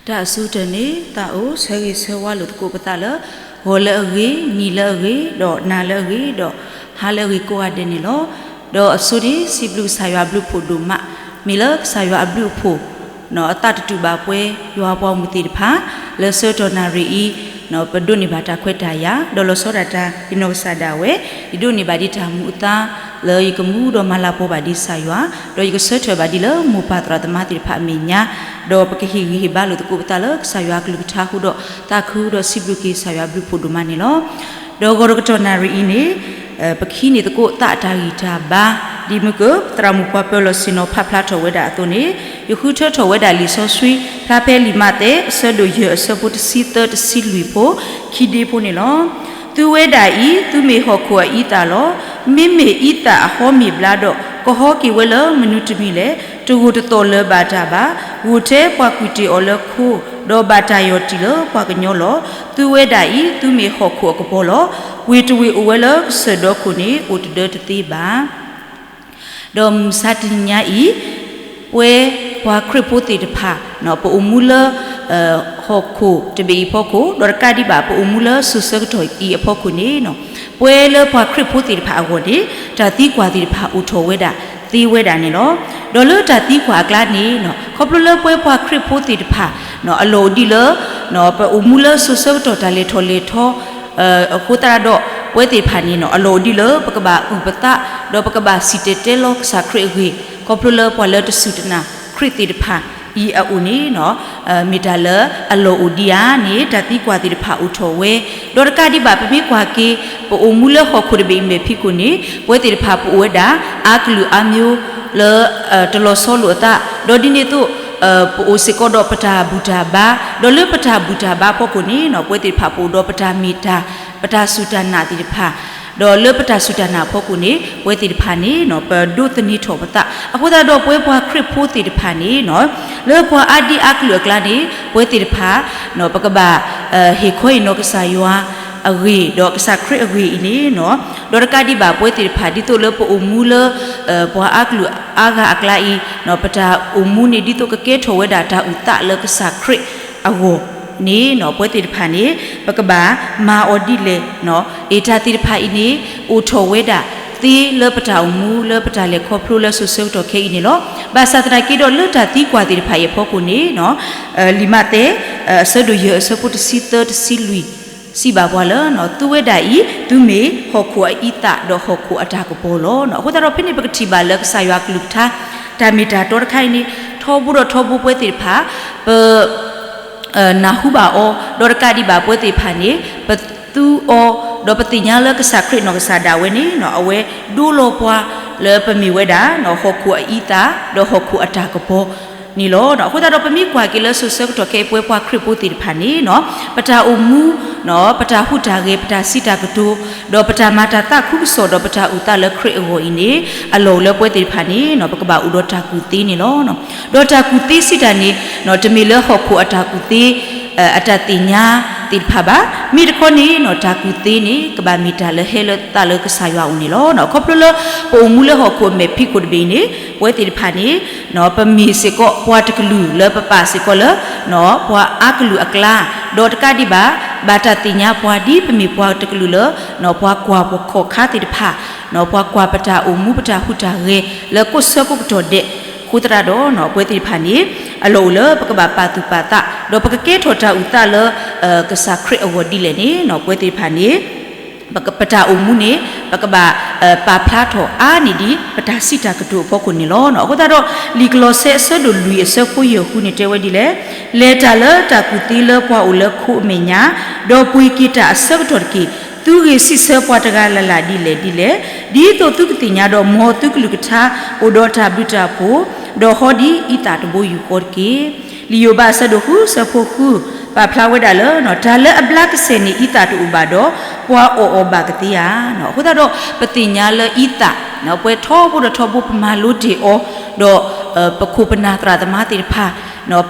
တၢ်အဆိကတၢၢ်န့ၣ် သးအိၣ်ဆၢဂ့ၤဆၢဝါလိာ်သကိးပသးလၢ ဂီၤလၢအဂ့ၤ, နံၤလၢအဂ့ၤ, ဒီးနၤလၢအဂ့ၤ, ဒီးဟါလၢအဂ့ၤကိးဂၤဒဲးန့ၣ်လီၤ. ဒီးအဆိန့ၣ် စံးဘျုးကစၢ်ယွၤအဘျုးအဖှိၣ်ဒိၣ်မး, မ့ၢ်လၢကစၢ်ယွၤအဘျုးအဖှိၣ် အသးတတူာ်ဘၣ်ပှဲၤ ယွၤပှၤမုၢ်သ့ၣ်တဖၣ် လၢဆၢကတီၢ်နၣ်ရံၣ်အံၤ ပဒိးန့ၢ်ဘၣ်တၢ်ခွဲးတၢ်ယာ် ဒီးလီၤဆီဒၣ်တၢ် ယနီၢ်ကစၢ်ဒၣ်ဝဲ ယဒိးန့ၢ်ဘၣ်ဒံးတၢ်မူအသါ လၢယကမူဒီးမၤလၤကပီၤဘၣ်ဒံးကစၢ်ယွၤ, ဒီးယကဆၢထၢၣ်ဘၣ်ဒံးလၢမိၢ်ပၢ်သရၣ်သမါသ့ၣ်တဖၣ်အမဲာ်ညါ, ဒီးပကဟ့ၣ်ဂံၢ်ဟ့ၣ်ဘါလိာ်သကိးပသးလၢကစၢ်ယွၤအကလုၢ်ကထါအဃိဒီး သးခုဒီးစံးဘျုးက့ၤကစၢ်ယွၤအဘျုးအဖှိၣ်ဒိၣ်မးန့ၣ်လီၤ. ဒီးဂီၤတကတီၢ်နၣ်ရံၣ်အံၤန့ၣ် ပကဟံးန့ၢ်သကိးသးအတၢ်ဂံၢ်တၢ်ဘါ ဒ်မုၢ်က သရၣ်မုၣ်ပှၤပၢၤလီၢ်ဆ့ၣ်နီၤဖးဖျါထီၣ်ဝဲဒၣ်အသိးန့ၣ် ယဃုထၢထီၣ်ဝဲဒၣ်လံာ်စီဆှံ ဖျါဖဲလံာ်မးသဲ အဆၢဒိၣ်ယဲၢ် အဆၢဖိတဆံသၢ တဆံလွံၢ်ဖိ ခံဒ့ဖိန့ၣ်လီၤ. သုဝဲဒၣ်အံၤ သုမ့ၢ်ဟီၣ်ခိၣ်အအံသၣ်လီၤ. မ့မ့ၢ်အံသၣ်အဟီမ့ၢ်ဘျါဒီး ကဟီက့ၤဝဲလၢမနုၤတမံၤလဲၣ်. တဂိာ်တသီၣ်လၢၤဘၣ်တၢ်ဘၣ်. ဂိၢ်ထဲပှၤကွံာ်တ့ၢ်အီၤလၢခိ, ဒီးဘၣ်တၢ်ယီၢ်တံၢ်လၢပှၤကညီလီၤ. သုဝဲဒၣ်အံၤ သုမ့ၢ်ဟီၣ်ခိၣ်အကပီၤလီၤ. ဝ့ၢ်တဝ့ၢ်အိၣ်ဝဲလၢကစၢၢ်ဒီခိၣ်န့ၣ် အိၣ်တဒၢတသ့ဘၣ်. ဒီးမုၢ်မဆါတနံၤညါအံၤ ပဝဲပှၤခရံာ်ဖိသ့ၣ်တဖၣ် ပအိၣ်မူလၢ ဟီၣ်ခိၣ်တဘ့ၣ်အံၤအဖီခိၣ် ဒီးတကးဒံးဘၣ် ပအိၣ်မူလၢစိၤဆၢကတီၢ်အံၤအဖီခိၣ်န့ၣ် ပဝဲလၢပှၤခရံာ်ဖိသ့ၣ်တဖၣ်အဂီၢ်န့ၣ် တၢ်သံကွၢ်သ့ၣ်တဖၣ်အိၣ်ထီၣ်ဝဲဒၣ်သ့ဝဲဒၣ်န့ၣ်လီၤ. ဒီးလၢတၢ်သံကွၢ်အကျါန့ၣ် ခီဖျိလၢပဝဲပှၤခရံာ်ဖိသ့ၣ်တဖၣ် အလီၢ်အိၣ်ဒံးလၢ ပအိၣ်မူလၢစိၤဆၢကတီၢ်တၢ်လဲၤထီၣ်လဲၤထီ အဃိသတးဒီး ပဝဲသ့ၣ်တဖၣ်န့ၣ် အလီၢ်အိၣ်ဒံးလၢပကဘၣ်အုၣ်ပသး ဒီးပကဘၣ်စံၣ်တဲၤတဲလီၤကစၢ်ခရံာ်အဂ့ၢ် ခီဖျိလၢပှၤလၢတစူၢ်တနာ်ခရံာ်သ့ၣ်တဖၣ်အံၤအအိၣ်န့ၣ် မ့ၢ်တၢ်လၢအလီၢ်အိၣ်ဒံးဧါန့ၣ် တၢ်သံကွၢ်သ့ၣ်တဖၣ်အိၣ်ထီၣ်ဝဲ, ဒီးတကးဒံးဘၣ် ပမ့ၢ်ကွၢ်က့ၤ ပအိၣ်မူလၢဟီၣ်ခိၣ်တဘ့ၣ်အံၤမဲာ်ဖံးခိၣ်န့ၣ် ပဝဲသ့ၣ်တဖၣ်ပအိၣ်ဝဲဒၣ် အါကလုာ်အါမျိုး လၢ တလီၤဆီလိာ်အသး, ဒီးဒ်န့ၣ်အသိး ပအိၣ်စ့ၢ်ကီးဒီးပတၢ်ဘူၣ်တၢ်ဘါ, ဒီးလၢပတၢ်ဘူၣ်တၢ်ဘါအဖီခိၣ်န့ၣ် ပဝဲသ့ၣ်တဖၣ်ပအိၣ်ဒီးပတၢ်မ့ၢ်တၢ် ပတၢ်စူၢ်တၢ်နာ်သ့ၣ်တဖၣ်, ဒီးလၢပတၢ်စူၢ်တၢ်နာ်အဖီခိၣ်န့ၣ် ပဝဲသ့ၣ်တဖၣ်န့ၣ် ပဒိးသန့ၤထီၣ်ပသး, အဃိသတးဒီးပဝဲပှၤခရံာ်ဖိသ့ၣ်တဖၣ်န့ၣ် လၢပှၤအါဒံအါကလုာ်အကျါန့ၣ် ပဝဲသ့ၣ်တဖၣ် ပကဘၣ် ဟ့ၣ်ခီဟ့ၣ်နီၤကစၢ်ယွၤအဂ့ၢ် ဒီးကစၢ်ခရံာ်အဂ့ၢ်အံၤန့ၣ် ဒီးတကးဒံးဘၣ် ပဝဲသ့ၣ်တဖၣ် ဒ်သိးလၢပအိၣ်မူလၢ ပှၤအါကလုာ်အါဂၤအကျါအံၤ ပတၢ်အိၣ်မူန့ၣ် ဒ်သိးကကဲထီၣ်ဝဲဒၣ်တၢ်အုၣ်သးလၢကစၢ်ခရံာ်အဂီၢ်န့ၣ် ပဝဲသ့ၣ်တဖၣ်န့ၣ် ပကဘၣ်မၤအီၤဒ်လဲၣ်, အတၢ်သ့ၣ်တဖၣ်အံၤန့ၣ် အိၣ်ထီၣ်ဝဲဒၣ်သ့လၢပတၢ်အိၣ်မူ လၢပတၢ်လဲၤခီဖျိလၢစိၤဆၢကတီၢ်ခဲအံၤန့ၣ်လီၤ. ဘၣ်ဆၣ်သနာ်က့ဒီး လၢတၢ်သံကွၢ်သ့ၣ်တဖၣ်အံၤအဖီခိၣ်န့ၣ် လံာ်မးသဲ အဆၢဒိၣ်ယဲၢ် အဆၢဖိတဆံသၢ တဆံလွံၢ် စံးဘၣ်ပှၤလၢ သုဝဲဒၣ်အံၤ သုမ့ၢ်ဟီၣ်ခိၣ်အအံသၣ် ဒီးဟီၣ်ခိၣ်အတၢ်ကပီၤလီၤ. အဃိသတးဒီး ဖဲန့ၣ်ပကထံၣ်ဘၣ်လၢကစၢ်ယွၤအကလုၢ်ကထါ တၢ်မ့ၢ်တၢ်တီတခါအံၤန့ၣ် ထီဘိဒီးထီဘိပဝဲသ့ၣ်တဖၣ် ပ နၢ်ဟူဘၣ်အီၤ ဒီးတကးဒံးဘၣ်ပဝဲသ့ၣ်တဖၣ်န့ၣ် ပသူအီၤ ဒီးပသ့ၣ်ညါလၢကစၢ်ခရံာ်နီၢ်ကစၢ်ဒၣ်ဝဲန့ၣ် အဝဲဒိလီၤပှၤလၢပမ့ၢ်ဝဲဒၣ် ဟီၣ်ခိၣ်အအံသၣ် ဒီးဟီၣ်ခိၣ်အတၢ်ကပီၤန့ၣ်လီၤ. အဃိသတးဒီး ပမ့ၢ်ကွၢ်က့ၤလၢစိၤဆၢကတီၢ်ခဲအံၤ ပဝဲပှၤခရံာ်ဖိသ့ၣ်တဖၣ်န့ၣ် ပတၢ်အိၣ်မူ ပတၢ်ဟူးတၢ်ဂဲၤ ပတၢ်စံးတၢ်ကတိၤ ဒီးပတၢ်မၤတၢ်သးခုကစီၣ် ဒီးပတၢ်အုၣ်သးလၢခရံာ်အဂီၢ်အံၤန့ၣ် အလီၢ်အိၣ်လၢပဝဲသ့ၣ်တဖၣ်န့ၣ် ပကဘၣ်အိၣ်ဒီးတၢ်ကူၣ်သ့န့ၣ်လီၤ. ဒီးတၢ်ကူၣ်သ့စံးတၢ်န့ၣ် တမ့ၢ်လၢဟီၣ်ခိၣ်အတၢ်ကူၣ်သ့ အတၢ်သ့ၣ်ညါသ့ၣ်တဖၣ်ဘၣ်. မ့ၢ်တခီန့ၣ် တၢ်ကူၣ်သ့န့ၣ် ကဘၣ်မ့ၢ်တၢ်လၢဟဲလၢသးလၢကစၢ်ယွၤအအိၣ်န့ၣ်လီၤ. ခီဖျိလၢ ပအိၣ်မူလၢဟီၣ်ခိၣ်အမဲာ်ဖံးခိၣ်တဘ့ၣ်အံၤန့ၣ် ပဝဲသ့ၣ်တဖၣ်န့ၣ် ပမ့ၢ်စ့ၢ်ကီးပှၤတကလုာ်လၢပပာ်စ့ၢ်ကီးလၢ ပှၤအါကလုာ်အကျါ, ဒီးတကးဒံးဘၣ် ဘၣ်တၢ်သ့ၣ်ညါပှၤဒ်ပမ့ၢ်ပှၤတကလုာ်လၢ ပှၤကွၢ်ပခီၣ်ခါသ့ၣ်တဖၣ်, ပှၤကွၢ်ပတၢ်အိၣ်မူပတၢ်ဟူးတၢ်ဂဲၤလၢကိးဆၢကိးကတီၢ်ဒဲး, အဃိသတးဒီး ပဝဲသ့ၣ်တဖၣ်န့ၣ် အလီၢ်အိၣ်လၢပကဘၣ်ပာ်သူၣ်ပာ်သး ဒီးပကကဲထီၣ်တၢ်အုၣ်သးလၢ ကစၢ်ခရံာ်အဂီၢ်ဒ်လဲၣ်န့ၣ် ပဝဲသ့ၣ်တဖၣ်န့ၣ် ပတၢ်အိၣ်မူန့ၣ် ပကဘၣ် ပာ်ဖျါထီၣ်အါန့ၢ်ဒံး ပတၢ်စံးတၢ်ကတိၤအဖီခိၣ်န့ၣ်လီၤ. အဃိသတးဒီး လံာ်ကလီးစဲအဆၢဒိၣ်လွံၢ်အဆၢဖိယဲၢ်ဃုန့ၣ်တဲဝဲဒ်လဲၣ်, လဲၤတၢ်လၢတၢ်ကူၣ်သ့လၢပှၤအိၣ်လၢခိအမဲာ်ညါ, ဒီးပှ့ၤက့ၤတၢ်အဆၢကတီၢ်တက့ၢ်. သုဂ့ၢ်စံးဆၢပှၤတဂၤလၢ်လၢ်ဒ်လဲၣ်ဒ်လဲၣ်, ဒ်သိးသုကသ့ၣ်ညါဒီးမ်သုကလုၢ်ကထါအိၣ်ဒီးတၢ်ဘျုးတၢ်ဖှိၣ်, ဒီးဟီဒ်အံသၣ်တဘိယူၢ်ဃီတက့ၢ်. လံာ်ယိၤဘးအဆၢဒိၣ်ဃုအဆၢဖိဃု ပာ်ဖျါဝဲဒၣ်လၢ တၢ်လၢအဘျါကစဲာ်န့ၣ် အံသၣ်တအိၣ်ဘၣ်ဒီး ပှၤအီၣ်အီၤဘၣ်ကသ့ဧါ. အဃိသတးဒီး ပသ့ၣ်ညါလၢအံသၣ် ပဝဲထီဘိဒီးထီဘိပမၤလိတ့ၢ်အီၤ, ဒီး ပခိၣ်ပနၢ်သရၣ်သမါသ့ၣ်တဖၣ်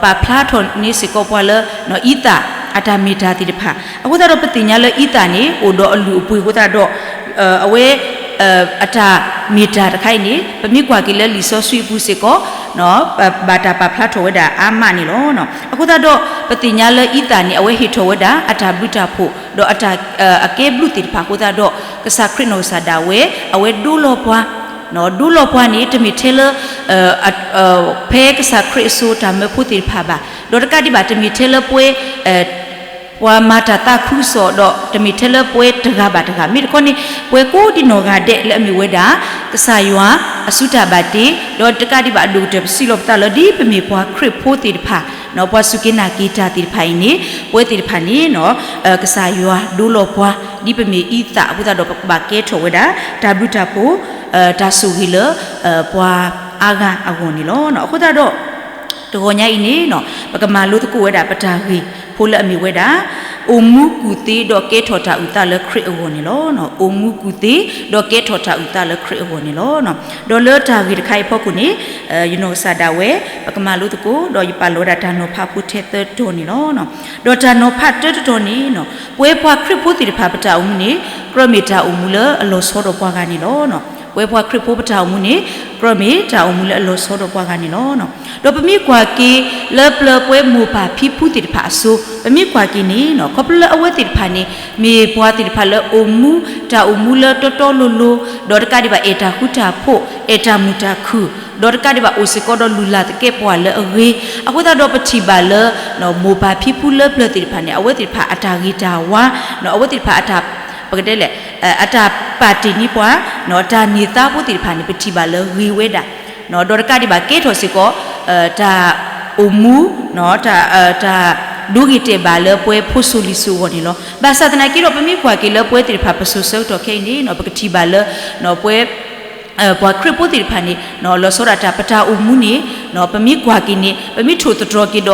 ပာ်ဖျါထီၣ်န့ၢ်စ့ၢ်ကီးပှၤလၢ အံသၣ်အတၢ်မ့ၢ်တၢ်သ့ၣ်တဖၣ်. အဃိသတးဒီး ပသ့ၣ်ညါလၢအံသၣ်န့ၣ် အိၣ်ဒီးအလုၢ်အပှ့ၤအဃိသတးဒီး အဝဲ အတၢ်မ့ၢ်တၢ်တခါအံၤန့ၣ် ပမ့ၢ်ကွၢ်က့ၤလၢလံာ်စီဆှံအပူၤစ့ၢ်ကီး ဘၣ်တၢ်ပာ်ဖျါထီၣ်ဝဲဒၣ်အါမးန့ၣ်လီၤ. အဃိသတးဒီး ပသ့ၣ်ညါလၢအံသၣ်န့ၣ် အဝဲဟ့ၣ်ထီၣ်ဝဲဒၣ်အတၢ်ဘျုးတၢ်ဖှိၣ် ဒီးအတၢ် အကဲဘျုးသ့ၣ်တဖၣ်အဃိသတးဒီး ကစၢ်ခရံာ်နီၢ်ကစၢ်ဒၣ်ဝဲ အဝဲဒိလီၤပှၤ, ဒိလီၤပှၤန့ၣ် တမ့ၢ်ထဲလၢ ဖဲကစၢ်ခရံာ်အစိၤတၢ်မၢဖိသ့ၣ်တဖၣ်ဘၣ်, ဒီးတကးဒံးဘၣ် တမ့ၢ်ထဲလၢပှဲၤ ပှၤမၤတၢ်သးခုကစီၣ်ဒီး တမ့ၢ်ထဲလၢပှဲၤတဂၤဘၣ်တဂၤ မ့ၢ်တခီန့ၣ် ပှဲၤကိးဒံနီၢ်ဂၤဒဲးလၢအမ့ၢ်ဝဲဒၣ် ကစၢ်ယွၤအစုတၢ်ဘၣ်တ့, ဒီးတကးဒံးဘၣ်အဒိၣ်ကတၢၢ် ပစံးလီၤပသးလၢ ဒ်ပမ့ၢ်ပှၤခရံာ်ဖိသ့ၣ်တဖၣ် ပှၤစူၢ်က့ၤနာ်က့ၤတၢ်သ့ၣ်တဖၣ်အံၤန့ၣ် ပဝဲသ့ၣ်တဖၣ်န့ၣ် ကစၢ်ယွၤဒိလီၤပှၤ ဒ်ပမ့ၢ်အံသၣ်အဃိသတးဒီး ပကဘၣ်ကဲထီၣ်ဝဲဒၣ် တၢ်ဘျုးတၢ်ဖှိၣ် တၢ်ဆိၣ်ဂ့ၤလၢ ပှၤအါဂၤအဂီၢ်န့ၣ်လီၤ. အဃိသတးဒီး တဂီၤညါအံၤန့ၣ် ပကမၤလိသကိးဝဲဒၣ်ပတၢ်ဂ့ၢ်ဖိလၢအမ့ၢ်ဝဲဒၣ် အိၣ်မူကူၣ်သ့ဒီးကဲထီၣ်တၢ်အုၣ်သးလၢခရံာ်အဂီၢ်န့ၣ်လီၤ. အိၣ်မူကူၣ်သ့ ဒီးကဲထီၣ်တၢ်အုၣ်သးလၢခရံာ်အဂီၢ်န့ၣ်လီၤ. ဒီးလၢတၢ်ဂ့ၢ်တခါအံၤအဖီခိၣ်န့ၣ် ယနီၢ်ကစၢ်ဒၣ်ဝဲ ပကမၤလိသကိး ဒီးယပာ်လီၤဝဲဒၣ်တၢ်နီၤဖးဖိထဲသၢတီၤန့ၣ်လီၤ. ဒီးတၢ်နီၤဖးတၢတတီၤန့ၣ် ပဝဲပှၤခရံာ်ဖိသ့ၣ်တဖၣ်ပတၢ်အိၣ်မူန့ၣ် ကြၢးမ့ၢ်တၢ်အိၣ်မူလၢအလီၤဆီဒီးပှၤဂၤန့ၣ်လီၤ. ပဝဲပှၤခရံာ်ဖိပတၢ်အိၣ်မူန့ၣ် ကြၢးမ့ၢ်တၢ်အိၣ်မူလၢအလီၤဆီဒီးပှၤဂၤန့ၣ်လီၤ. ဒီးပမ့ၢ်ကွၢ်က့ၤလၢပျၢၤပဝဲမိၢ်ပၢ်ဖံဖုသ့ၣ်တဖၣ်အစိၤ ပမ့ၢ်ကွၢ်က့ၤန့ၣ် ခီဖျိလၢအဝဲသ့ၣ်တဖၣ်န့ၣ် မ့ၢ်ပှၤသ့ၣ်တဖၣ်လၢအိၣ်မူ တၢ်အိၣ်မူလၢတီတီလိၤလိၤ ဒီးတကးဒံးဘၣ်အဲၣ်တၢ်ဃူတၢ်ဖိး အဲၣ်တၢ်မုာ်တၢ်ခုၣ် ဒီးတကးဒံးဘၣ်အိၣ်စ့ၢ်ကီးဒီးလုၢ်လၢ်သကဲးပဝးလၢအဂ့ၤ အဃိသတးဒီးပထံၣ်ဘၣ်လၢ မိၢ်ပၢ်ဖံဖုလၢပျၢၤသ့ၣ်တဖၣ်န့ၣ် အဝဲသ့ၣ်တဖၣ်အတၢ်ဂ့ၤတၢ်ဝါ အဝဲသ့ၣ်တဖၣ်အတၢ် ပကတဲလဲၣ် အတၢ်ပာ်တ့ၢ်န့ၢ်ပှၤ တၢ်န့ၢ်သါဖိသ့ၣ်တဖၣ်န့ၣ် ပထံၣ်ဘၣ်လၢဂ့ၤဝဲဒၣ် ဒီးတကးဒံးဘၣ်ကဲထီၣ်စ့ၢ်ကီး တၢ်အိၣ်မူ တၢ်ဒိဂ့ၤတဲာ်ဘၣ်လၢပဝဲဖိစိၤလံၤစိၤအဂီၢ်န့ၣ်လီၤ. ဘၣ်ဆၣ်သနာ်က့ဒီး ပမ့ၢ်ကွၢ်က့ၤလၢပဝဲသ့ၣ်တဖၣ်ပစိၤဆၢကတီၢ်ခဲအံၤန့ၣ် ပကထံၣ်ဘၣ်လၢ ပဝဲ ပှၤခရံာ်ဖိသ့ၣ်တဖၣ်န့ၣ် လီၤဆီဒၣ်တၢ်ပတၢ်အိၣ်မူန့ၣ် ပမ့ၢ်ကွၢ်က့ၤန့ၣ် ပမ့ၢ်ထိၣ်သတြီၤက့ၤဒီး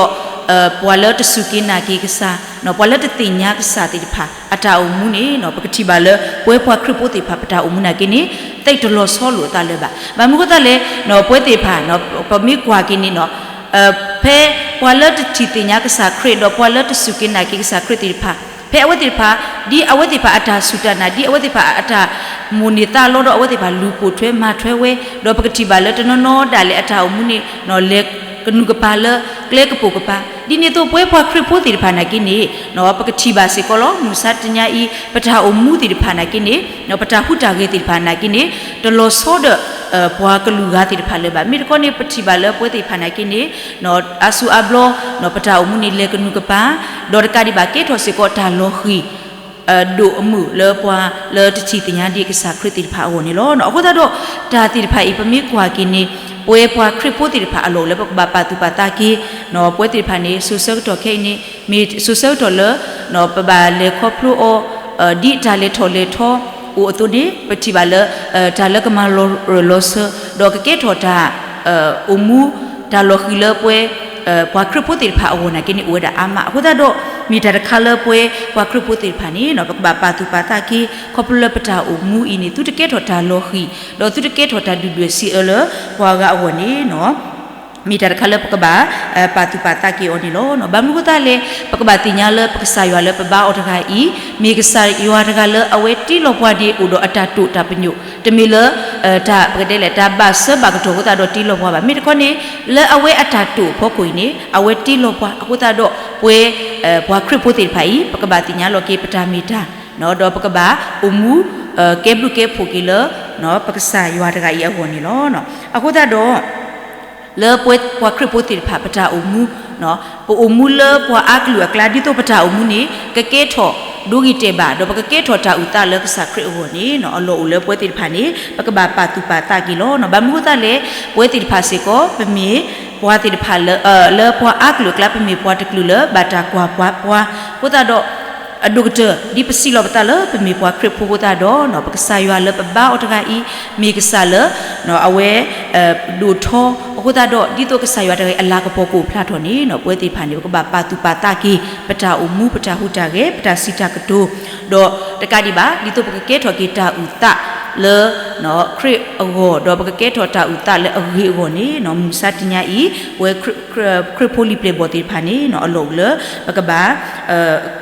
ပှၤလၢတစူၢ်က့ၤနာ်က့ၤကစၢ် ပှၤလၢတသ့ၣ်ညါကစၢ်သ့ၣ်တဖၣ် အတၢ်အိၣ်မူန့ၣ် ပကထံၣ်ဘၣ်လၢ ပဝဲပှၤခရံာ်ဖိသ့ၣ်တဖၣ်ပတၢ်အိၣ်မူနာ်က့န့ၣ် သ့ၣ်တလီၤဆီလိာ်အသးလၢၤဘၣ်. ဘၣ်မနုၤအဃိသတးလဲၣ် ပဝဲသ့ၣ်တဖၣ် ပမ့ၢ်ကွၢ်က့ၤန့ၣ် ဖဲပှၤလၢတထံၣ်သ့ၣ်ညါကစၢ်ခရံာ် ဒီးပှၤလၢတစူၢ်က့ၤနာ်က့ၤကစၢ်ခရံာ်သ့ၣ်တဖၣ် ဖဲအဝဲသ့ၣ်တဖၣ် ဒ်အဝဲသ့ၣ်တဖၣ်အတၢ်စူၢ်တၢ်နာ် ဒ်အဝဲသ့ၣ်တဖၣ်အတၢ်မိၣ်န့ၢ်သးလီဒီး အဝဲသ့ၣ်တဖၣ်လူၤပိာ်ထွဲမၤထွဲဝဲ ဒီးပကထံၣ်ဘၣ်လၢတနီၤနီၤဒၣ်လဲာ်အတၢ်အိၣ်မူန့ၣ် လဲၤကနူၤကပၤလၢကျဲကပိာ်ကပၤ ဒ်န့ၣ်အသိးပဝဲပှၤခရံာ်ဖိသ့ၣ်တဖၣ်နာ်က့န့ၣ် ပကထံၣ်ဘၣ်စ့ၢ်ကီးလီၤ မုၢ်မဆါတနံၤအံၤ ပတၢ်အိၣ်မူသ့ၣ်တဖၣ်နာ်က့န့ၣ် ပတၢ်ဟူးတၢ်ဂဲၤသ့ၣ်တဖၣ်နာ်က့န့ၣ် တလီၤဆီဒီး ပှၤကလုာ်ဂၤသ့ၣ်တဖၣ်လၢၤဘၣ်. မ့ၢ်တခီန့ၣ် ပထံၣ်ဘၣ်လၢပဝဲသ့ၣ်တဖၣ်နာ်က့န့ၣ် အါစုအါဘျီ ပတၢ်အိၣ်မူန့ၣ်လဲၤကနူၤကပၤ ဒီးတကးဒံးဘၣ်ကဲထီၣ်စ့ၢ်ကီးတၢ်လီၤဃံၤ ဒိၣ်အမုာ်လၢပှၤလၢတထံၣ်သ့ၣ်ညါဒံးကစၢ်ခရံာ်သ့ၣ်တဖၣ်အဂီၢ်န့ၣ်လီၤ. အဃိသတးဒီး တၢ်သ့ၣ်တဖၣ်အံၤ ပမ့ၢ်ကွၢ်က့ၤန့ၣ် ပဝဲပှၤခရံာ်ဖိသ့ၣ်တဖၣ်အလီၢ်အိၣ်လၢပကဘၣ်ပာ်သူၣ်ပာ်သးက့ၤ ပဝဲသ့ၣ်တဖၣ်န့ၣ် စိၤဆၢကတီၢ်ခဲအံၤန့ၣ် မ့ၢ်စိၤဆၢကတီၢ်လၢ ပဘၣ်လဲၤခီဖျိအီၤ ဒ်တၢ်လဲၤထီၣ်လဲၤထီအိၣ်အသိးန့ၣ် ပထံၣ်ဘၣ်လၢ တၢ်လၢကမၤလီၤရၢၢ်လီၤစၢၤ ဒီးကကဲထီၣ်တၢ် အိၣ်မူ တၢ်လီၤဃံၤလၢပဝဲ ပှၤခရံာ်ဖိသ့ၣ်တဖၣ်အဂီၢ်နာ်က့န့ၣ် အိၣ်ဝဲဒၣ်အါမး. အဃိသတးဒီး မ့ၢ်တၢ်တခါလၢပဝဲပှၤခရံာ်ဖိသ့ၣ်တဖၣ်န့ၣ် ပကဘၣ်ပာ်သူၣ်ပာ်သးက့ၤ ခီဖျိလၢပတၢ်အိၣ်မူအံၤန့ၣ် သုတကဲထီၣ်တၢ်လီၤဃံၤ ဒီးသုတကဲထီၣ်တၢ်ဒုၣ်ဒွဲၣ်စံးအၢလၢပှၤဂၤအဂီၢ်န့ၣ် မ့ၢ်တၢ်တခါလၢပကဘၣ် ပာ်သူၣ်ပာ်သးက့ၤအီၤန့ၣ်လီၤ. ဘၣ်မနုၤအဃိသတးလဲၣ် ပကဘၣ်သ့ၣ်ညါလၢပကစၢ်ယွၤလၢပဘါအီၤတဂၤအံၤ မ့ၢ်ကစၢ်ယွၤတဂၤလၢအဝဲတ့လီၤပှၤဒ်အိၣ်ဒီးအတၢ်တိာ်တၢ်ပညိၣ် တမ့ၢ်လၢ တၢ်ပကတဲလဲၣ် တၢ်ဘၣ်စၢၤဘၣ်ကတီၢ်အဃိသတးဒီးတ့လီၤပှၤဘၣ်. မ့ၢ်တခီန့ၣ် လၢအဝဲအတၢ်တိာ်အဖီခိၣ်အံၤန့ၣ် အဝဲတ့လီၤပှၤအဃိသတးဒီး ပဝဲ ပှၤခရံာ်ဖိသ့ၣ်တဖၣ်အံၤ ပကဘၣ်သ့ၣ်ညါလီၤက့ၤပတၢ်မ့ၢ်တၢ် ဒီးပကဘၣ်အိၣ်မူ ကဲဘျုးကဲဖှိၣ်က့ၤလၢ ပကစၢ်ယွၤတဂၤအံၤအဂီၢ်န့ၣ်လီၤ. အဃိသတးဒီး လၢပဝဲပှၤခရံာ်ဖိသ့ၣ်တဖၣ်ပတၢ်အိၣ်မူ ပအိၣ်မူလၢပှၤအါကလုာ်အကျါ ဒ်သိးပတၢ်အိၣ်မူန့ၣ် ကကဲထီၣ်ဒိဂ့ၤတဲာ်ဘၣ် ဒီးပကကဲထီၣ်တၢ်အုၣ်သးလၢကစၢ်ခရံာ်အဂီၢ်န့ၣ် အလီၢ်အိၣ်လၢပဝဲသ့ၣ်တဖၣ်န့ၣ် ပကဘၣ်ပာ်သူၣ်ပာ်သးက့ၤလီၤ. ဘၣ်မနုၤအဃိသတးလဲၣ် ပဝဲသ့ၣ်တဖၣ်စ့ၢ်ကီး ပမ့ၢ်ပှၤသ့ၣ်တဖၣ်လၢ လၢပှၤအါကလုာ်အကျါ ပမ့ၢ်ပှၤတကလုာ်လၢဘၣ်တၢ်ကွၢ်ပှၤပှၤ အဃိသတးဒီး အဒိၣ်ကတၢၢ် ဒ်ပစံးလီၤပသးလၢပမ့ၢ်ပှၤခရံာ်ဖိအဃိသတးဒီး ပကစၢ်ယွၤလၢပဘါအီၤတဂၤအံၤ မ့ၢ်ကစၢ်လၢ အဝဲ ဒိၣ်ထီအဃိသတးဒီး ဒ်သိးကစၢ်ယွၤတဂၤအံၤအလၤကပီၤကအိၣ်ဖျါထီၣ်န့ၣ် ပဝဲသ့ၣ်တဖၣ်န့ၣ် ပကဘၣ်ပာ်သူၣ်ပာ်သးက့ၤ ပတၢ်အိၣ်မူ ပတၢ်ဟူးတၢ်ဂဲၤ ပတၢ်စံးတၢ်ကတိၤ ဒီးတကးဒံးဘၣ် ဒ်သိးပကကဲထီၣ်က့ၤတၢ်အုၣ်သးလၢ ခရံာ်အဂီၢ် ဒီးပကကဲထီၣ်တၢ်အုၣ်သးလၢအဂ့ၤအဂီၢ်န့ၣ် မုၢ်မဆါတနံၤညါအံၤ ပဝဲခရံာ်ဖိလံာ်ပျဲၢ်ဘီၣ်သ့ၣ်တဖၣ်န့ၣ် အလီၢ်အိၣ်လၢ ပကဘၣ်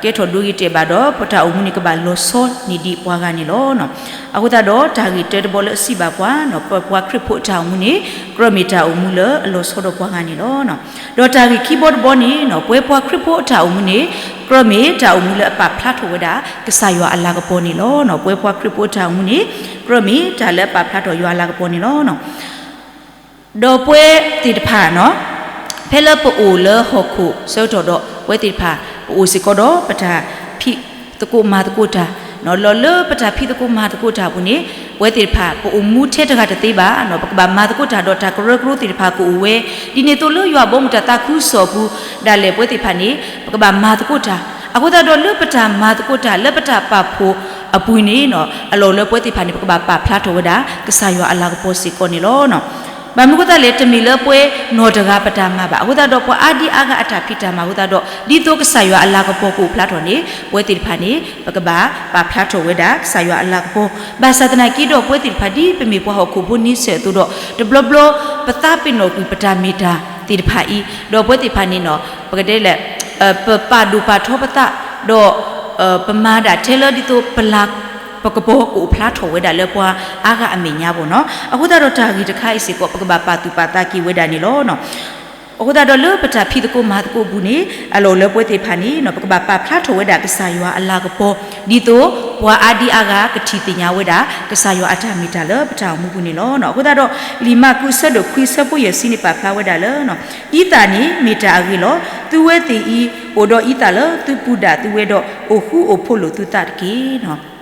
ကဲထီၣ်ဒိဂ့ၤတဲာ်ဘၣ်ဒီး ပတၢ်အိၣ်မူန့ၣ် ကဘၣ်လီၤဆီန့ၢ်ဒံးပှၤဂၤန့ၣ်လီၤ. အဃိသတးဒီး တၢ်ဂ့ၢ်တၢတဘီလၢအစံးဘၣ်ပှၤ ပပှၤခရံာ်ဖိအတၢ်အိၣ်မူန့ၣ် ကြၢးမ့ၢ်တၢ်အိၣ်မူလၢအလီၤဆီဒီးပှၤဂၤန့ၣ်လီၤ. ဒီးတၢ်ဂ့ၢ်ခံဘီတဘီန့ၣ် ပဝဲပှၤခရံာ်ဖိအတၢ်အိၣ်မူန့ၣ် ကြၢးမ့ၢ်တၢ်အိၣ်မူလၢအပာ်ဖျါထီၣ်ဝဲဒၣ် ကစၢ်ယွၤအလၤကပီၤန့ၣ်လီၤ. ပဝဲပှၤခရံာ်ဖိအတၢ်အိၣ်မူန့ၣ် ကြၢးမ့ၢ်တၢ်လၢအပာ်ဖျါထီၣ်ယွၤအလၤကပီၤန့ၣ်လီၤ. ဒီးပဝဲသ့ၣ်တဖၣ် ဖဲလၢပအိၣ်လၢဟီၣ်ခိၣ်ဆၢကတီၢ်ဒီး ပဝဲသ့ၣ်တဖၣ် ပအိၣ်စ့ၢ်ကီးဒီးပတၢ်ဖံးသကိးမၤသကိးတၢ်, လီၤလၢပတၢ်ဖံးသကိးမၤသကိးတၢ်အပူၤန့ၣ် ပဝဲသ့ၣ်တဖၣ် ပအိၣ်မူထဲတဂၤတသ့ဘၣ်, ပကဘၣ်မၤသကိးတၢ်ဒီးတၢ်ကရၢကရိသ့ၣ်တဖၣ်ကအိၣ်ဝဲ, ဒ်န့ၣ်အသိးလၢယွၤဘီမုၢ်တၢ်သးခုကစီၣ်အပူၤ ဒၣ်လဲာ်ပဝဲသ့ၣ်တဖၣ်န့ၣ် ပကဘၣ်မၤသကိးတၢ်, အဃိသတးဒီးလၢပတၢ်မၤသကိးတၢ် လၢပတၢ်ပာ်ဖှိၣ်အပူၤန့ၣ် အလီၢ်အိၣ်လၢပဝဲသ့ၣ်တဖၣ်န့ၣ် ပကဘၣ်ပာ်ဖျါထီၣ်ဝဲဒၣ် ကစၢ်ယွၤအလၤကပီၤစ့ၢ်ကီးန့ၣ်လီၤ. ဘၣ်မနုၤအဃိသတးလဲၣ် တမ့ၢ်လၢပဝဲနီၢ်တဂၤပတၢ်မၤဘၣ်, အဃိသတးဒီးပှၤအါဒံအါဂၤအတၢ်ဖံးတၢ်မၤအဃိသတးဒီး ဒ်သိးကစၢ်ယွၤအလၤကပီၤကအိၣ်ဖျါထီၣ်န့ၣ် ပဝဲသ့ၣ်တဖၣ်န့ၣ် ပကဘၣ်ပာ်ဖျါထီၣ်ဝဲဒၣ် ကစၢ်ယွၤအလၤကပီၤ, ဘၣ်ဆၣ်သနာ်က့ဒီး ပဝဲသ့ၣ်တဖၣ်ဒ်ပမ့ၢ်ပှၤဟီၣ်ခိၣ်ဖိန့ဆၢၣ်အသိးဒီး တဘျီဘျီ ပသးပ့ၤနီၣ်ကွံာ်ပတၢ်မ့ၢ်တၢ်သ့ၣ်တဖၣ်အံၤ ဒီးပဝဲသ့ၣ်တဖၣ်န့ၣ် ပကတဲလဲၣ် ပပာ်ဒိၣ်ပာ်ထီပသး ဒီး ပမၤဒၣ်ထဲလၢဒ်သိးပလၤ ပကပီၤကအိၣ်ဖျါထီၣ်ဝဲဒၣ်လၢပှၤအါဂၤအမဲာ်ညါဘၣ်နီၤ. အဃိသတးဒီးတၢ်ဂ့ၢ်တခါအံၤစ့ၢ်ကီး ပကဘၣ်ပာ်သူၣ်ပာ်သးက့ၤဝဲဒၣ်န့ၣ်လီၤ. အဃိသတးဒီးလၢပတၢ်ဖံးသကိးမၤသကိးအပူၤန့ၣ် အလီၢ်အိၣ်လၢပဝဲသ့ၣ်တဖၣ်န့ၣ် ပကဘၣ်ပာ်ဖျါထီၣ်ဝဲဒၣ်ကစၢ်ယွၤအလၤကပီၤ ဒ်သိးပှၤအါဒံအါဂၤကထံၣ်သ့ၣ်ညါဝဲဒၣ် ကစၢ်ယွၤအတၢ်မ့ၢ်တၢ်လၢပတၢ်အိၣ်မူပူၤန့ၣ်လီၤ. အဃိသတးဒီး လံာ်မၢ်ကူးအဆၢဒိၣ်ခွံအဆၢဖိယဲၢ်ဆံန့ၣ် ပာ်ဖျါဝဲဒၣ်လၢ အံသၣ်န့ၣ်မ့ၢ်တၢ်အဂ့ၤလီၤ. သုဝဲသ့ၣ်အံၤ အိၣ်ဒီးအံသၣ်လၢသုပူၤဒၣ်သုဝဲဒီး အိၣ်ဃူအိၣ်ဖိးလိာ်သုသးတက့ၢ်.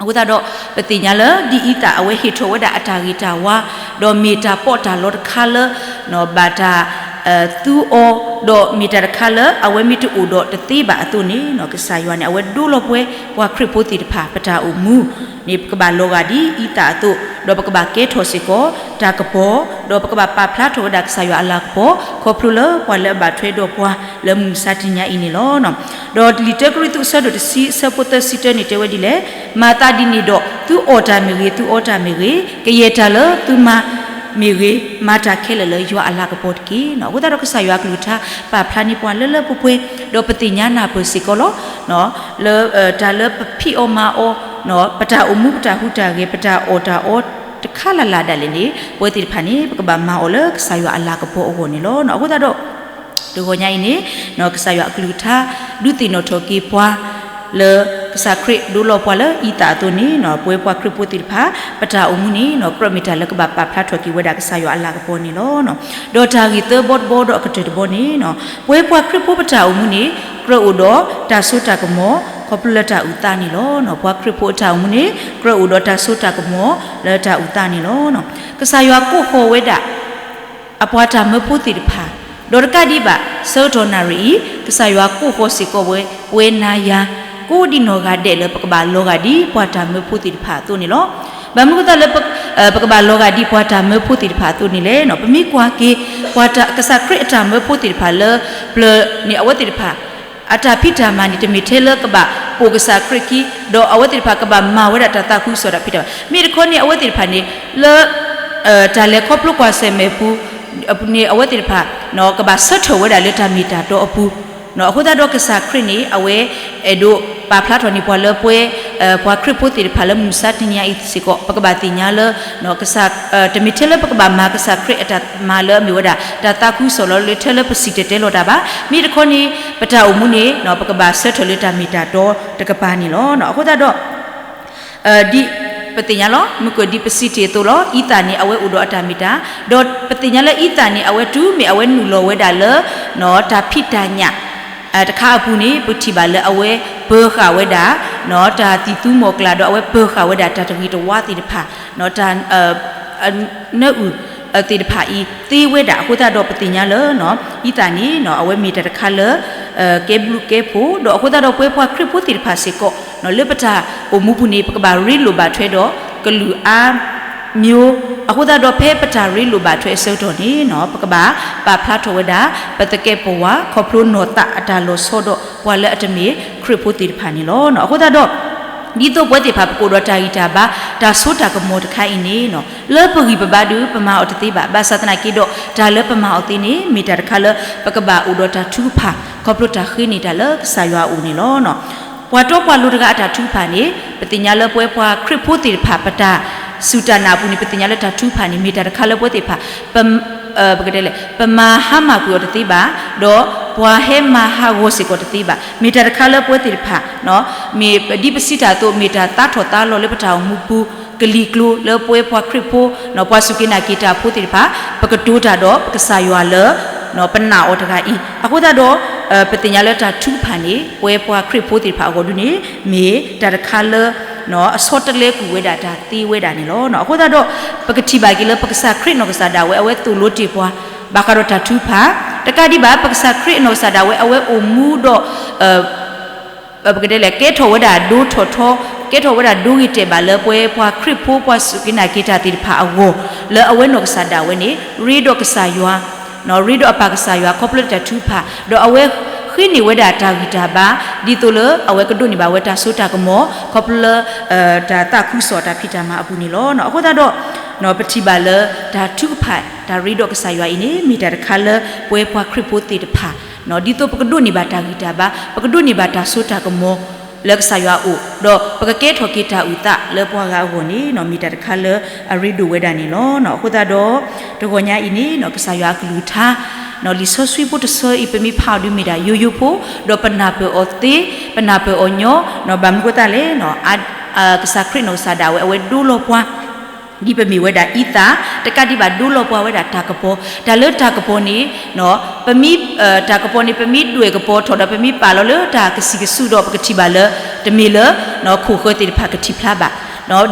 အဃိသတးဒီး ပသ့ၣ်ညါလၢဒ်အံသၣ်အဝဲဟ့ၣ်ထီၣ်ဝဲဒၣ်အတၢ်ဂ့ၤတၢ်ဝါ ဒီးမ့ၢ်တၢ်ပီးတၢ်လီတခါလၢ ဘၣ်တၢ် သူအီၤ ဒီးမ့ၢ်တၢ်တခါလၢအဝဲမ့ၢ်တအိၣ်ဒီးတသ့ဘၣ်အသိးန့ၣ် ကစၢ်ယွၤန့ၣ် အဝဲဒိလီၤပှဲၤ ပှၤခရံာ်ဖိသ့ၣ်တဖၣ် ပတၢ်အိၣ်မူန့ၣ် ပကဘၣ်လီၤဂာ်ဒ်အံသၣ်အသိး ဒီးပကဘၣ်ကဲထီၣ်စ့ၢ်ကီး တၢ်ကပီၤ ဒီးပကဘၣ်ပာ်ဖျါထီၣ်ဝဲဒၣ်ကစၢ်ယွၤအလၤကပီၤ ခီဖျိလၢပှၤလၢအဘၣ်ထွဲဒီးပှၤလၢမုၢ်မဆါတနံၤညါအံၤန့ၣ်လီၤ. ဒီးလံာ်တၢကရံၣ်သူးအဆၢဒိၣ်တဆံအဆၢဖိသၢဆံတၢန့ၣ်တဲဝဲဒ်လဲၣ်, မၤသးဒ်န့ၣ်ဒီး သုအီၣ်တၢ်မ့ၢ်ဂ့ၤ သုအီတၢ်မ့ၢ်ဂ့ၤ, ကယဲၢ်တၢ်လၢသုမၤမ့ၢ်ဂ့ၤ, မၤတၢ်ခဲလၢာ်လၢယွၤအလၤကပီၤတက့ၢ်. အဃိသတးဒီးကစၢ်ယွၤအကလုၢ်ကထါ ပာ်ဖျါန့ၢ်ပှၤလၢလၢပှဲၤပှဲၤ ဒီးပသ့ၣ်ညါနၢ်ပၢၢ်စ့ၢ်ကီးလီၤ. လၢ တၢ်လၢပဖံးအီၣ်မၤအီၣ် ပတၢ်အိၣ်မူ ပတၢ်ဟူးတၢ်ဂဲၤ ပတၢ်အီၣ်တၢ်အီတခါလၢ်လၢ်ဒၣ်လဲာ်န့ၣ် ပဝဲသ့ၣ်တဖၣ်န့ၣ် ပကဘၣ်မၤအီၤလၢကစၢ်ယွၤအလၤကပီၤအဂီၢ်န့ၣ်လီၤ. အဃိသတးဒီး တဂီၤညါအံၤန့ၣ် ကစၢ်ယွၤအကလုၢ်ကထါ ဒုးသ့ၣ်နီၣ်ထီၣ်က့ၤပှၤ လၢကစၢ်ခရံာ်ဒိလီၤပှၤလၢအံသၣ်အသိးန့ၣ် ပဝဲပှၤခရံာ်ဖိသ့ၣ်တဖၣ် ပတၢ်အိၣ်မူန့ၣ် ကြၢးမ့ၢ်တၢ်လၢကဘၣ်ပာ်ဖျါထီၣ်က့ၤဝဲဒၣ်ကစၢ်ယွၤအလၤကပီၤန့ၣ်လီၤ. ဒီးတၢ်ဂ့ၢ်သၢဘီတဘီဒီးအကတၢၢ်တဘီန့ၣ် ပဝဲပှၤခရံာ်ဖိပတၢ်အိၣ်မူန့ၣ် ကြၢးအိၣ်ဒီးတၢ်စိတၢ်ကမီၤ ခီဖျိလၢတၢ်အုၣ်သးန့ၣ်လီၤ. ပှၤခရံာ်ဖိအတၢ်အိၣ်မူန့ၣ် ကြၢးအိၣ်ဒီးတၢ်စိတၢ်ကမီၤလၢတၢ်အုၣ်သးန့ၣ်လီၤ. ကစၢ်ယွၤကိးဃီၤဝဲဒၣ် အပှၤတၢ်မၢဖိသ့ၣ်တဖၣ်, ဒီးတကးဒံးဘၣ် ဆၢကတီၢ်နၣ်ရံၣ်အံၤ ကစၢ်ယွၤကိးဃီၤစ့ၢ်ကီးဝဲ ပဝဲနၤယၤ ကိးဒံနီၢ်ဂၤဒဲးလၢပကဘၣ်လီၤဂာ်ဒ်ပှၤတၢ်မၢဖိသ့ၣ်တဖၣ်အသိးန့ၣ်လီၤ. ဘၣ်မနုၤအဃိသတးလၢ ပကဘၣ်လီၤဂာ်ဒ်ပှၤတၢ်မၢဖိသ့ၣ်တဖၣ်အသိးန့ၣ်လဲၣ်. ပမ့ၢ်ကွၢ်က့ၤ ပှၤကစၢ်ခရံာ်အတၢ်မၢဖိသ့ၣ်တဖၣ်လၢပျၢၤန့ၣ် အဝဲသ့ၣ်တဖၣ် အတၢ်ဖံးတၢ်မၤန့ၣ် တမ့ၢ်ထဲလၢကဘၣ်ပိာ်ကစၢ်ခရံာ်ခံ ဒီးအဝဲသ့ၣ်တဖၣ်ကဘၣ်မၤဝဲဒၣ်တၢ်သးခုကစီၣ်တၢ်ဖံးတၢ်မၤ, မ့ၢ်တခီန့ၣ် အဝဲသ့ၣ်တဖၣ်န့ၣ် လၢ တၢ်လဲၤခီဖျိကွၢ်ဆၢၣ်မဲာ်ပူၤန့ၣ် အဝဲသ့ၣ်တဖၣ် ကဘၣ်ဆၢထၢၣ်ဝဲဒၣ်လၢတၢ်မ့ၢ်တၢ်တီအပူၤ, အဃိသတးဒီးကစၢ်ခရံာ်န့ၣ် အဝဲအဲၣ်ဒိးပာ်ဖျါထီၣ်န့ၢ်ပှၤလၢပဝဲ ပှၤခရံာ်ဖိသ့ၣ်တဖၣ်လၢမုၢ်မဆါတနံၤညါအံၤစ့ၢ်ကီး ပကဘၣ်သ့ၣ်ညါလၢ ကစၢ် တမ့ၢ်ထဲလၢပကဘၣ်မၤကစၢ်ခရံာ်အတၢ်မၤလၢအမ့ၢ်ဝဲဒၣ် တၢ်သးခုကစီၣ်လီၤလၢထဲလၢပစံၣ်တဲၤတဲလီၤတၢ်ဘၣ်. မ့ၢ်တခီန့ၣ် ပတၢ်အိၣ်မူန့ၣ် ပကဘၣ်ဆၢထၢၣ်လၢတၢ်မ့ၢ်တၢ်တီတကပၤန့ၣ်လီၤ. အဃိသတးဒီး ဒ်ပသ့ၣ်ညါလီၤ မုၢ်ကၢၢ်ဒ်ပစံးတ့ၢ်အသိးလီၤ အံသၣ်န့ၣ် အဝဲအိၣ်ဒီးအတၢ်မ့ၢ်တၢ်, ဒီးပသ့ၣ်ညါလၢအံသၣ်န့ၣ် အဝဲတုၤမ့ၢ်အဝဲနုာ်လီၤဝဲဒၣ်လၢ တၢ်ဖံးတၢ်ညၣ် တခါအပူၤန့ၣ် ပထံၣ်ဘၣ်လၢအဝဲပၢၤဃာ်ဝဲဒၣ် တၢ်သံၣ်သူမီၤကျၢ် ဒီးအဝဲပၢၤဃာ်ဝဲဒၣ်တၢ်တဂ့ၤတဝါသ့ၣ်တဖၣ် တၢ် နၢအုၣ်သ့ၣ်တဖၣ်အံၤသ့ဝဲဒၣ် အဃိသတးဒီးပသ့ၣ်ညါလၢ အံသၣ်န့ၣ် အဝဲမ့ၢ်တၢ်တခါလၢ ကဲဘျုးကဲဖှိၣ် ဒီးအဃိသတးဒီးပဝဲပှၤခရံာ်ဖိသ့ၣ်တဖၣ်စ့ၢ်ကီး လၢပတၢ်အိၣ်မူပူၤန့ၣ် ပကဘၣ်ရ့လိာ်ဘၣ်ထွဲဒီးကလုာ်အါ မျိုး အဃိသတးဒီးဖဲပတၢ်ရ့လိာ်ဘၣ်ထွဲအဆၢကတီၢ်န့ၣ် ပကဘၣ်ပာ်ဖျါထီၣ်ဝဲဒၣ် ပသကဲးပဝး ခီဖျိနီၢ်သးအတၢ်လီၤဆီဒီးပှၤလၢအတမ့ၢ်ခရံာ်ဖိသ့ၣ်တဖၣ်န့ၣ်လီၤ. အဃိသတးဒီး ဒ်သိးပဝဲသ့ၣ်တဖၣ် ပကအိၣ်ဒီးတၢ်ဂံၢ်တၢ်ဘါ တၢ်စိတၢ်ကမီၤတခါအံၤန့ၣ် လၢပဂံၢ်ပဘါဒုး ပမၤအီၤတသ့ဘၣ်. ဘၣ်ဆၣ်သနာ်က့ဒီး တၢ်လၢပမၤအီၤသ့န့ၣ် မ့ၢ်တၢ်တခါလၢ ပကဘၣ်အိၣ်ဒီးတၢ်ထုကဖၣ် ခီဖျိတၢ်ဃ့န့ၢ်တၢ်လၢကစၢ်ယွၤအအိၣ်န့ၣ်လီၤ. ပှၤတီပှၤလိၤတဂၤအတၢ်ထုကဖၣ်န့ၣ် ပသ့ၣ်ညါလၢပဝဲပှၤခရံာ်ဖိသ့ၣ်တဖၣ် ပတၢ်စူၢ်တၢ်နာ်အပူၤန့ၣ် ပသ့ၣ်ညါလၢတၢ်ထုကဖၣ်န့ၣ် မ့ၢ်တၢ်တခါလၢပဝဲသ့ၣ်တဖၣ် ပ ပကတဲလဲၣ် ပမၤဟါမၢ်ကွံာ်အီၤတသ့ဘၣ်, ဒီးပှၤဟဲမၤဟးဂီၤစ့ၢ်ကီးတသ့ဘၣ်. မ့ၢ်တၢ်တခါလၢပဝဲသ့ၣ်တဖၣ် မ့ၢ်ဒ်ပစံးတၢ်အသိး မ့ၢ်တၢ်သးထီၣ်သးလီၤလၢပတၢ်အိၣ်မူပူၤ ကလံၤကျိၤလၢပဝဲပှၤခရံာ်ဖိ ပှၤစူၢ်က့ၤနာ်က့ၤတၢ်ဖိသ့ၣ်တဖၣ် ပကတိၤတၢ်ဒီးပကစၢ်ယွၤလၢ ပနာ်အီၤတဂၤအံၤ. အဃိသတးဒီး ပသ့ၣ်ညါလၢတၢ်ထုကဖၣ်န့ၣ် ပဝဲပှၤခရံာ်ဖိသ့ၣ်တဖၣ်အဂီၢ်ဒုန့ၣ် မ့ၢ်တၢ်တခါလၢ အဆီတလဲကွံာ်ဝဲဒၣ်တၢ်သ့ဝဲဒၣ်န့ၣ်လီၤ. အဃိသတးဒီး ပကထံၣ်ဘၣ်က့ၤလၢပကစၢ်ခရံာ်အနီၢ်ကစၢ်ဒၣ်ဝဲ အဝဲသိၣ်လိတ့ၢ်ပှၤ ဘၣ်ဃးဒီးတၢ်ထုကဖၣ်, တကးဒံးဘၣ် ပကစၢ်ခရံာ်အနီၢ်ကစၢ်ဒၣ်ဝဲ အဝဲအိၣ်မူဒီး ပကတဲလဲၣ် ကဲထီၣ်ဝဲဒၣ်ဒိထီၣ်ထီ, ကဲထီၣ်ဝဲဒၣ်ဒိဂ့ၤတဲာ်ဘၣ်လၢပဝဲပှၤခရံာ်ဖိ ပှၤစူၢ်က့ၤနာ်က့ၤတၢ်သ့ၣ်တဖၣ်အဂီၢ် လၢအဝဲနီၢ်ကစၢ်ဒၣ်ဝဲန့ၣ် ရ့ဒီးကစၢ်ယွၤ ရ့ဒီးအပၢ်ကစၢ်ယွၤခီဖျိလၢတၢ်ထုကဖၣ်, ဒီးအဝဲဃ့န့ၢ်ဝဲဒၣ်တၢ်ဂံၢ်တၢ်ဘါ ဒ်သိးလၢအဝဲကဒိးန့ၢ်ဘၣ်ဝဲတၢ်စိတၢ်ကမီၤ ခီဖျိလၢ တၢ်သးခုကစီၣ်တၢ်ဖံးတၢ်မၤအပူၤန့ၣ်လီၤ. အဃိသတးဒီး ပထံၣ်ဘၣ်လၢတၢ်ထုကဖၣ် တၢ်ရ့ဒီးကစၢ်ယွၤအံၤန့ၣ် မ့ၢ်တၢ်တခါလၢပဝဲပှၤခရံာ်ဖိသ့ၣ်တဖၣ် ဒ်သိးပကဒိးန့ၢ်ဘၣ်တၢ်ဂံၢ်တၢ်ဘါ ပကဒိးန့ၢ်ဘၣ်တၢ်စိတၢ်ကမီၤ လၢကစၢ်ယွၤအအိၣ် ဒီးပကကဲထီၣ်က့ၤတၢ်အုၣ်သးလၢပှၤဂၤအဂီၢ်န့ၣ် မ့ၢ်တၢ်တခါလၢအရ့ဒိၣ်ဝဲဒၣ်န့ၣ်လီၤ. အဃိသတးဒီး တဂီၤညါအံၤန့ၣ် ကစၢ်ယွၤအကလုၢ်ကထါ လံာ်စီဆှံဖိတဆၢအံၤ ပမ့ၢ်ဖးအီၤဒုးမ့ၢ်ဒၣ်ယိယိဖိ ဒီးပနၢ်ပၢၢ်အီၤသ့ ပနၢ်ပၢၢ်အီၤညီ ဘၣ်မနုၤဃိသတးလဲၣ် ကစၢ်ခရံာ်နီၢ်ကစၢ်ဒၣ်ဝဲ အဝဲဒိလီၤပှၤ ဒ်ပမ့ၢ်ဝဲဒၣ်အံသၣ် တကးဒံးဘၣ်ဒိလီၤပှၤဝဲဒၣ်တၢ်ကပီၤ, တၢ်လၢတၢ်ကပီၤန့ၣ် ပမ့ၢ် တၢ်ကပီၤန့ၣ် ပမ့ၢ်ဒွဲၣ်ကပီၤထီၣ်ဒီး ပမ့ၢ်ပာ်လီၤလၢတၢ်ကစံၣ်ကစူးဒီး ပကထံၣ်ဘၣ်လၢ တမ့ၢ်လၢ ခိၣ်ဃၢၤသ့ၣ်တဖၣ်ကထံၣ်ဖျါဘၣ်.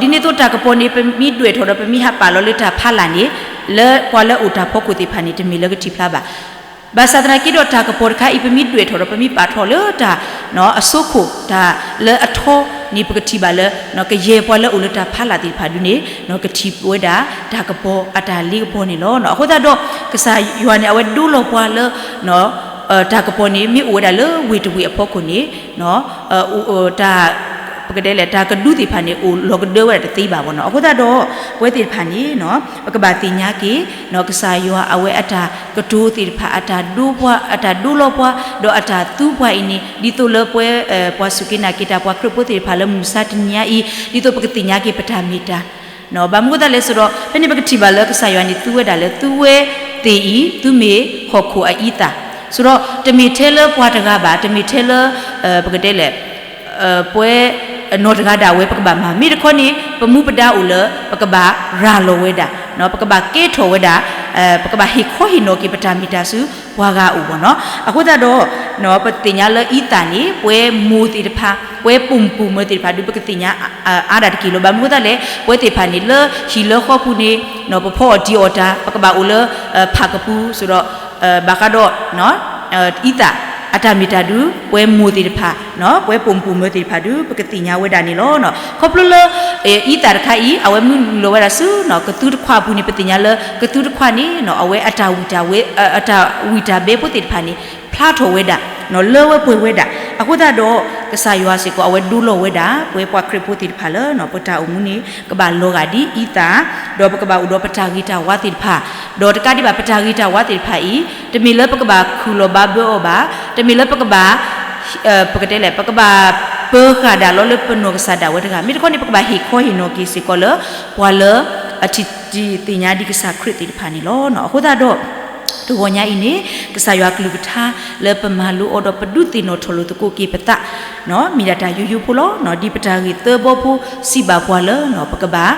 ဒ်န့ၣ်အသိးတၢ်ကပီၤန့ၣ် ပမ့ၢ်ဒွဲၣ်ထီၣ်ဒီး ပမ့ၢ်ဟးပာ်လီၤလၢတၢ်ဖးလာ်န့ၣ် လၢပှၤလၢအအိၣ်တၢ်ဖီခိၣ်သ့ၣ်တဖၣ်န့ၣ် တမ့ၢ်လၢကထံၣ်ဖျါဘၣ်. ဘၣ်ဆၣ်သနာ်က့ဒီးတၢ်ကပီၤတခါအံၤ ပမ့ၢ်ဒွဲၣ်ထီၣ်ဒီး ပမ့ၢ်ပာ်ထီၣ်လၢတၢ် အစိခိၣ်တၢ်လၢအထီန့ၣ် ပကထံၣ်ဘၣ်လၢ ကယဲၢ်ပှၤလၢအအိၣ်လၢတၢ်ဖးလာ်သ့ၣ်တဖၣ်ဒုန့ၣ် ကထံၣ်ဝဲဒၣ်တၢ်ကပီၤအတၢ်လ့ကပီၤန့ၣ်လီၤ. အဃိသတးဒီး ကစၢ်ယွၤန့ၣ် အဝဲဒိလီၤပှၤလၢ တၢ်ကပီၤန့ၣ် မ့ၢ်အိၣ်ဝဲဒၣ်လၢဝ့ၢ်တဝ့ၢ်အဖီခိၣ်န့ၣ် တၢ် ပကတဲလဲၣ် တၢ်ကဒုသ့ၣ်တဖၣ်န့ၣ် အိၣ်လီၤကဒၢဝဲဒၣ်တသ့ဘၣ်ဘၣ်နီၤ. အဃိသတးဒီး ပဝဲသ့ၣ်တဖၣ်န့ၣ် ပကဘၣ်သ့ၣ်ညါက့ၤ ကစၢ်ယွၤအဝဲအတၢ်ကတိၤသ့ၣ်တဖၣ် အတၢ်ဒိပှၤ အတၢ်ဒိလီၤပှၤ ဒီးအတၢ်သူပှၤအံၤန့ၣ် ဒ်သိးလၢပဝဲ ပှၤစူၢ်က့ၤနာ်က့ၤတၢ် ပှၤခရံာ်ဖိသ့ၣ်တဖၣ်လၢမုၢ်မဆါတနံၤညါအံၤ ဒ်သိးပကသ့ၣ်ညါက့ၤပတၢ်မ့ၢ်တၢ် ဘၣ်မနုၤအဃိသတးလဲၣ်ဆိုတော့ ဖဲန့ၣ်ပကထံၣ်ဘၣ်လၢကစၢ်ယွၤန့ၣ် သူဝဲဒၣ်လၢ သုဝဲသ့ၣ်အံၤ သုမ့ၢ်ဟီၣ်ခိၣ်အအံသၣ် ဆိုတော့ တမ့ၢ်ထဲလၢပှၤတဂၤဘၣ် တမ့ၢ်ထဲလၢ ပကတဲလဲၣ် ပဝဲနီၢ်တဂၤဒၣ်ဝဲ ပကဘၣ်မၤ မ့ၢ်တခီန့ၣ် ပမူပဒါအိၣ်လၢ ပကဘၣ်ရၤလီၤဝဲဒၣ် ပကဘၣ်ကဲထီၣ်ဝဲဒၣ် ပကဘၣ်ဟ့ၣ်ခီဟ့ၣ်နီၤက့ၤပတၢ်မ့ၢ်တၢ်ဆူပှၤဂၤအအိၣ်ဘၣ်နီၤ. အဃိသတးဒီး ပသ့ၣ်ညါလၢအံသၣ်န့ၣ် ပဝဲမိၢ်သ့ၣ်တဖၣ် ပဝဲပိာ်မုၣ်ပိာ်မၢၤသ့ၣ်တဖၣ်ဒုး ပကသ့ၣ်ညါအါဒၣ်တက့ၢ်လီၤ. ဘၣ်မနုၤအဃိသတးလဲၣ် ပဝဲသ့ၣ်တဖၣ်န့ၣ် လၢဟံၣ်လၢဃီပူၤန့ၣ် ပဖီအီၣ်တံၤအီၣ်တၢ် ပကဘၣ်အိၣ်လၢ ဖးကပူၤ ဆိုတော့ ဘၣ်ဃးဒီး အံသၣ် အတၢ်မ့ၢ်တၢ်ဒုး ပဝဲမိၢ်သ့ၣ်တဖၣ် ပဝဲပိာ်မုၣ်ပိာ်မၢၤသ့ၣ်တဖၣ်ဒုး ပကသ့ၣ်ညါဝဲဒၣ်န့ၣ်လီၤ. ခီဖျိလၢ အံသၣ်တခါအံၤ အဝဲမုၢ်နုာ်လီၤဝဲဒၣ်ဆူ ကသူတခွးအပူၤန့ၣ် ပသ့ၣ်ညါလၢ ကသူတခွးန့ၣ် အဝဲအတၢ်ဝံၣ်တၢ်ဝဲ အတၢ်ဝံၣ်တၢ်ဘဲဖိသ့ၣ်တဖၣ်န့ၣ် ဖျါထီၣ်ဝဲဒၣ် လၢဝဲပှဲၤဝဲဒၣ်. အဃိသတးဒီး ကစၢ်ယွၤစ့ၢ်ကီး အဝဲဒိလီၤဝဲဒၣ် ပဝဲပှၤခရံာ်ဖိသ့ၣ်တဖၣ်လၢ ပတၢ်အိၣ်မူန့ၣ် ကဘၣ်လီၤဂာ်ဒ်အံသၣ် ဒီးပကဘၣ်အိၣ်ဒီးပတၢ်ဂ့ၤတၢ်ဝါသ့ၣ်တဖၣ် ဒီးတကးဒံးဘၣ် ပတၢ်ဂ့ၤတၢ်ဝါသ့ၣ်တဖၣ်အံၤ တမ့ၢ်လၢပကဘၣ်ခုၣ်လီၤဘါဘၢအီၤဘၣ်, တမ့ၢ်လၢပကဘၣ် ပကတဲလဲၣ် ပကဘၣ်ပၢဃာ်ဒၣ်လီၤလၢပနီၢ်ကစၢ်ဒၣ်ဝဲတဂၤ, မ့ၢ်တခီန့ၣ် ပကဘၣ်ဟ့ၣ်ခီဟ့ၣ်နီၤက့ၤစ့ၢ်ကီးလၢ ပှၤလၢ အထံၣ်တံၢ်သ့ၣ်ညါဒ်ကစၢ်ခရံာ်သ့ၣ်တဖၣ်န့ၣ်လီၤ. အဃိသတးဒီး တဂီၤညါအံၤန့ၣ် ကစၢ်ယွၤအကလုၢ်ကထါလၢပမၤလိအီၤဒီးပဒုးသ့ၣ်နီၣ်ထီၣ်လိာ်သကိးက့ၤပသး မ့ၢ်ဒၣ်တၢ်ယိယိဖိလီၤ. ဒ်ပတၢ်ဂ့ၢ်သၢဘီဖိစံးဘၣ်ပှၤလၢ ပကဘၣ်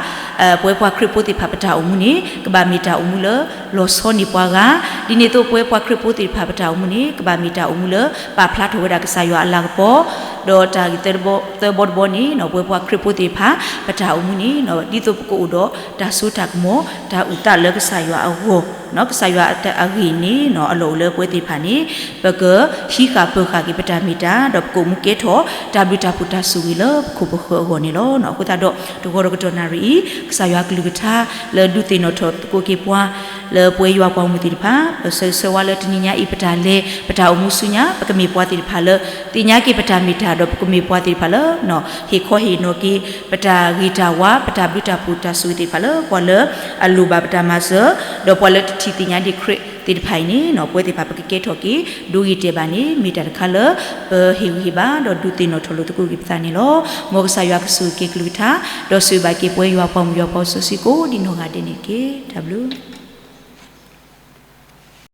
ပဝဲပှၤခရံာ်ဖိသ့ၣ်တဖၣ်ပတၢ်အိၣ်မူန့ၣ် ကဘၣ်မ့ၢ်တၢ်အိၣ်မူလၢလီၤဆီန့ၢ်ပှၤဂၤ, ဒ်န့ၣ်အသိးပဝဲပှၤခရံာ်ဖိသ့ၣ်တဖၣ်ပတၢ်အိၣ်မူန့ၣ် ကဘၣ်မ့ၢ်တၢ်အိၣ်မူလၢပာ်ဖျါထီၣ်ဝဲဒၣ်ကစၢ်ယွၤအလၤကပီၤ, ဒီးတၢ်ဂ့ၢ်သၢဘီတဘီန့ၣ် ပဝဲပှၤခရံာ်ဖိသ့ၣ်တဖၣ် ပတၢ်အိၣ်မူန့ၣ် ဒ်သိးပကအိၣ်ဒီးတၢ်စိတၢ်ကမီၤ တၢ်အုၣ်သးလၢကစၢ်ယွၤအဂီၢ်, ကစၢ်ယွၤအဂ့ၢ်န့ၣ် အလီၢ်အိၣ်လၢပဝဲသ့ၣ်တဖၣ်န့ၣ် ပကဟံးဃာ်ပၢၤဃာ်က့ၤပတၢ်မ့ၢ်တၢ် ဒီးပကအိၣ်မူကဲထီၣ် တၢ်ဘျုးတၢ်ဖှိၣ်တၢ်ဆိၣ်ဂ့ၤလၢပခိၣ်ပဃၢၤအဂီၢ်န့ၣ်လီၤ. အဃိသတးဒီး တဂီၤဒီးကတီၢ်နၣ်ရံၣ်အံၤ ကစၢ်ယွၤအကလုၢ်ကထါလၢဒုးသ့ၣ်နီၣ်ထီၣ်သကိးက့ၤပှၤ လၢပဝဲယွၤပှၤဂီၢ်မုၢ်သ့ၣ်တဖၣ် ပဆၢဂ့ၤဆၢဝါလၢတနံၤညါအံၤ ပတၢ်လဲၤ ပတၢ်အိၣ်မူဆူညါ ပကမ့ၢ်ပှၤသ့ၣ်တဖၣ်လၢ သ့ၣ်ညါက့ၤပတၢ်မ့ၢ်တၢ် ဒီးပကမ့ၢ်ပှၤသ့ၣ်တဖၣ်လၢ ဟ့ၣ်ခီဟ့ၣ်နီၤက့ၤ ပတၢ်ဂ့ၤတၢ်ဝါ ပတၢ်ဘျုးတၢ်ဖှိၣ်တၢ်ဆိၣ်ဂ့ၤသ့ၣ်တဖၣ်လၢ ပှၤလၢအလိၣ်ဘၣ်ပတၢ်မၤစၢၤ ဒီးပှၤလၢတထံၣ်သ့ၣ်ညါဒံးခရံာ်သ့ၣ်တဖၣ်အံၤန့ၣ် ပဝဲသ့ၣ်တဖၣ်ပကကဲထီၣ်က့ၤ ဒိဂ့ၤတဲာ်ဘၣ်န့ၣ် မ့ၢ်တၢ်တခါလၢ ပဟ့ၣ်ဂံၢ်ဟ့ၣ်ဘါ ဒီးဒုးသ့ၣ်နီၣ်ထီၣ်လိာ်သကိးက့ၤပသးန့ၣ်လီၤ. မ်ကစၢ်ယွၤကဆိၣ်ဂ့ၤက့ၤကလုၢ်ကထါ ဒီးဆိၣ်ဂ့ၤဘၣ်က့ၤပဝဲယွၤပှၤမုၢ်ယွၤပှၤစီဆှံကိးဒံးနီၢ်ဂၤဒဲးန့ၣ်တက့ၢ်. တၢ်ဘျုး